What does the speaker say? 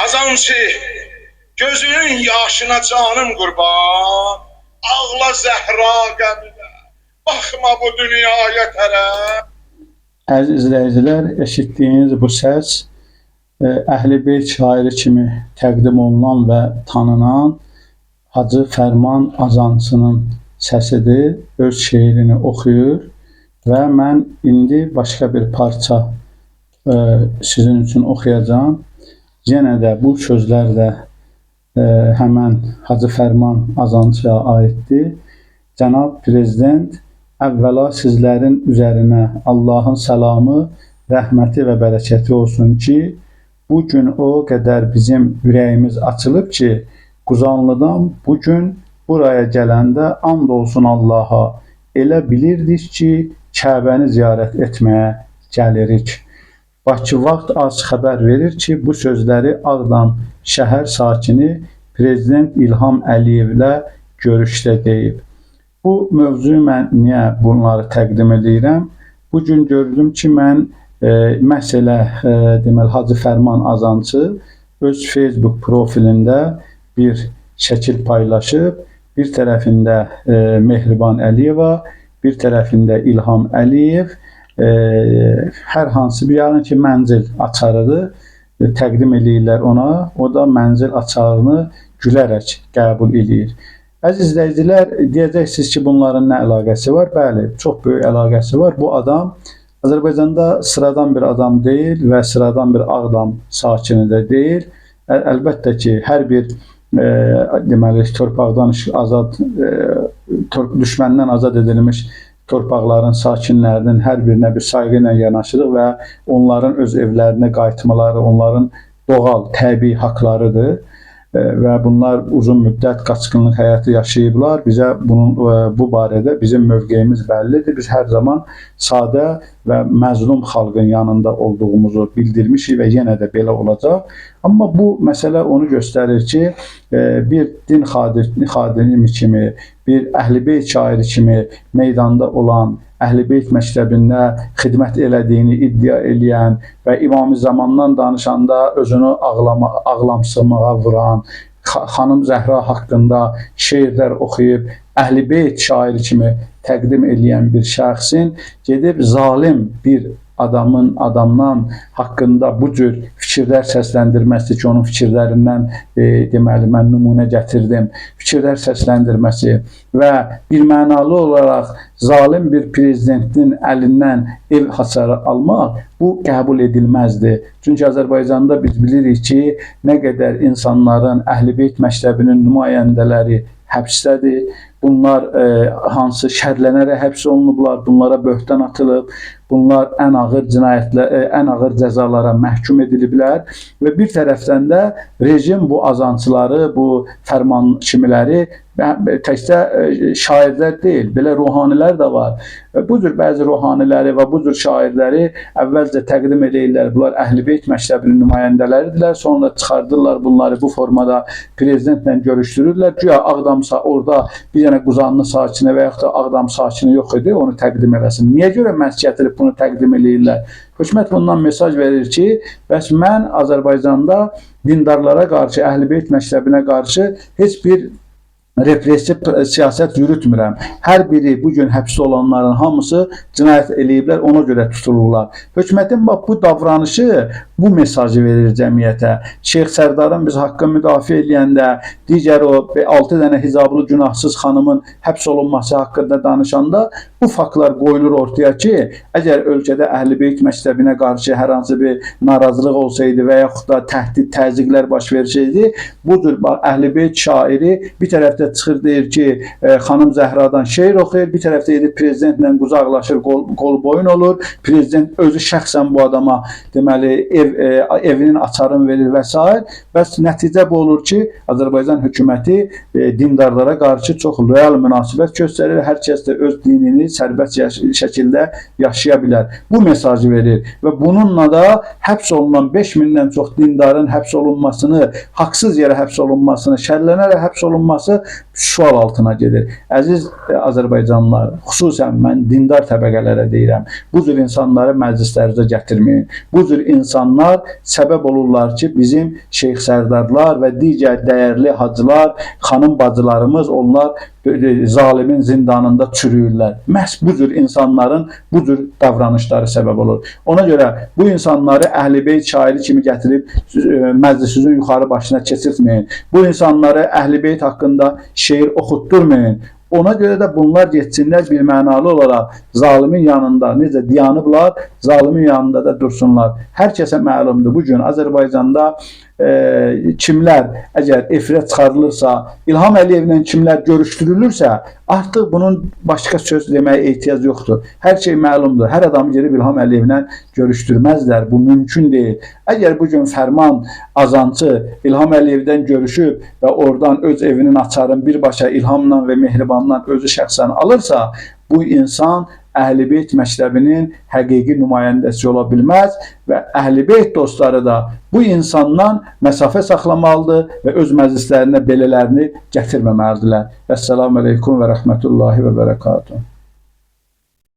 Azançı, gözünün yaşına canım qurban. Ağla Zəhra qəminə, baxma bu dünyaya tərəf. Əziz izləyicilər, eşitdiyiniz bu səs Əhl-i Beyt şairi kimi təqdim olunan və tanınan Hacı Fərman Azançının səsidir. Öz şeirini oxuyur və mən indi başqa bir parça sizin üçün oxuyacağam. Yenə də bu sözlər də həmən Hacı Fərman Azançıya aiddir. Cənab Prezident, əvvəla sizlərin üzərinə Allahın salamı, rəhməti və bərəkəti olsun ki, bu gün o qədər bizim ürəyimiz açılıb ki, Quzanlıdan bu gün buraya gələndə and olsun Allaha, elə bilirdik ki, Kəbəni ziyarət etməyə gəlirik. Bakı Vaxt az xəbər verir ki, bu sözləri Ağdam şəhər sakini Prezident İlham Əliyevlə görüşdə deyib. Bu mövzuyu mən niyə bunları təqdim edirəm? Bu gün gördüm ki, mən məsələ deməli Hacı Fərman Azançı öz Facebook profilində bir şəkil paylaşıb. Bir tərəfində Mehriban Əliyeva, bir tərəfində İlham Əliyev, hər hansı bir yəqin ki, mənzil açarıdır, təqdim eləyirlər ona. O da mənzil açarını gülərək qəbul eləyir. Əziz izləyicilər, deyəcəksiniz ki, bunların nə əlaqəsi var? Bəli, çox böyük əlaqəsi var. Bu adam Azərbaycanda sıradan bir adam deyil və sıradan bir Ağdam sakini də deyil. Əlbəttə ki, hər bir deməli torpaqdan azad düşməndən azad edilmiş torpaqların sakinlərinin hər birinə bir sayğı ilə yanaşırıq və onların öz evlərinə qayıtmaları onların doğal, təbii haqlarıdır. Və bunlar uzun müddət qaçqınlıq həyatı yaşayıblar. Bizə bunun bu barədə bizim mövqeyimiz bəllidir. Biz hər zaman sadə və məzlum xalqın yanında olduğumuzu bildirmişik və yenə də belə olacaq. Amma bu məsələ onu göstərir ki, bir din xadimi kimi, bir Əhl-i Beyt şairi kimi meydanda olan, Əhl-i Beyt məktəbində xidmət elədiyini iddia eləyən və İmam-ı Zamandan danışanda özünü ağlamsımağa vuran, Xanım Zəhra haqqında şeirlər oxuyub Əhl-i Beyt şairi kimi təqdim eləyən bir şəxsin gedib zalim bir adamdan haqqında bu cür fikirlər səsləndirməsi ki, onun fikirlərindən deməli mən nümunə gətirdim, fikirlər səsləndirməsi və bir mənalı olaraq zalim bir prezidentin əlindən ev hasarı almaq bu qəbul edilməzdi. Çünki Azərbaycanda biz bilirik ki, nə qədər insanların Əhl-i Beyt məktəbinin nümayəndələri həbsdədir. Bunlar hansı şərlənərək həbs olunublar, bunlara böhtan atılıb, bunlar ən ağır cinayətlər, ən ağır cəzalara məhkum ediliblər və bir tərəfdən də rejim bu azançıları, bu fərman kimiləri təkcə şairlər deyil, belə ruhanilər də var. Və bu cür bəzi ruhaniləri və bu cür şairləri əvvəlcə təqdim eləyirlər. Bunlar Əhl-i Beyt məktəbinin nümayəndələridirlər. Sonra çıxardırlar bunları bu formada prezidentlə görüşdürürlər. Güya Ağdamsa orada bir dənə Quzanlı sakini və yaxud da Ağdam sakini yox idi, onu təqdim eləsin. Niyə görə məhz gətirib bunu təqdim eləyirlər? Hökumət bundan mesaj verir ki, bəs mən Azərbaycanda dindarlara qarşı, Əhl-i Beyt məktəbinə qarşı heç bir repressiv siyasət yürütmürəm. Hər biri bu gün həbsdə olanların hamısı cinayət eləyiblər, ona görə tutulurlar. Hökumətin bax bu davranışı bu mesajı verir cəmiyyətə. Şeyx Sərdarın biz haqqını müdafiə eləyəndə, digər o 6 dənə hicablı günahsız xanımın həbs olunması haqqında danışanda bu faktlar qoyulur ortaya ki, əgər ölkədə Əhl-i Beyt məktəbinə qarşı hər hansı bir narazılıq olsaydı və yaxud da təhdid, təzyiqlər baş versəydi, bu cür Əhl-i Beyt şairi bir tərəfdə çıxır deyir ki, xanım Zəhradan şeir oxuyur, bir tərəfdə gedib prezidentlə qucaqlaşır, qol boyun olur. Prezident özü şəxsən bu adama deməli evinin açarını verir və s. Bəs nəticə bu olur ki, Azərbaycan hökuməti dindarlara qarşı çox loyal münasibət göstərir. Hər kəs də öz dinini sərbəst şəkildə yaşaya bilər. Bu mesajı verir və bununla da həbs olunan 5000-dən çox dindarın həbs olunmasını, haqsız yerə həbs olunmasını, şərlənərək həbs olunması sual altına gedir. Əziz Azərbaycanlılar, xüsusən mən dindar təbəqələrə deyirəm, bu cür insanları məclislərinizə gətirməyin. Bu cür insanlar insanlar səbəb olurlar ki, bizim şeyx sərdarlar və digər dəyərli hacılar, xanım bacılarımız onlar belə zalimin zindanında çürüyürlər. Məhz bu cür insanların bu cür davranışları səbəb olur. Ona görə bu insanları Əhl-i Beyt şairi kimi gətirib məclisinizin yuxarı başına keçirtməyin. Bu insanları Əhl-i Beyt haqqında şeir oxutdurmayın. Ona görə də bunlar getsinlər bir mənalı olaraq zalimin yanında necə dayanıblar, zalimin yanında da dursunlar. Hər kəsə məlumdur. Bu gün Azərbaycanda kimlər əgər efirə çıxarılırsa, İlham Əliyevlə kimlər görüşdürülürsə, artıq bunun başqa söz deməyə ehtiyac yoxdur. Hər şey məlumdur. Hər adamı gedib İlham Əliyevlə görüşdürməzlər. Bu mümkün deyil. Əgər bu gün Fərman Azançı İlham Əliyevdən görüşüb və oradan öz evinin açarını birbaşa İlhamla və Mehribandan özü şəxsən alırsa, bu insan Əhl-i Beyt məktəbinin həqiqi nümayəndəsi ola bilməz və Əhl-i Beyt dostları da bu insandan məsafə saxlamalıdır və öz məclislərinə belələrini gətirməməlidirlər. Əssalamu əleykum və rəhmətullahi və bərəkatuhu.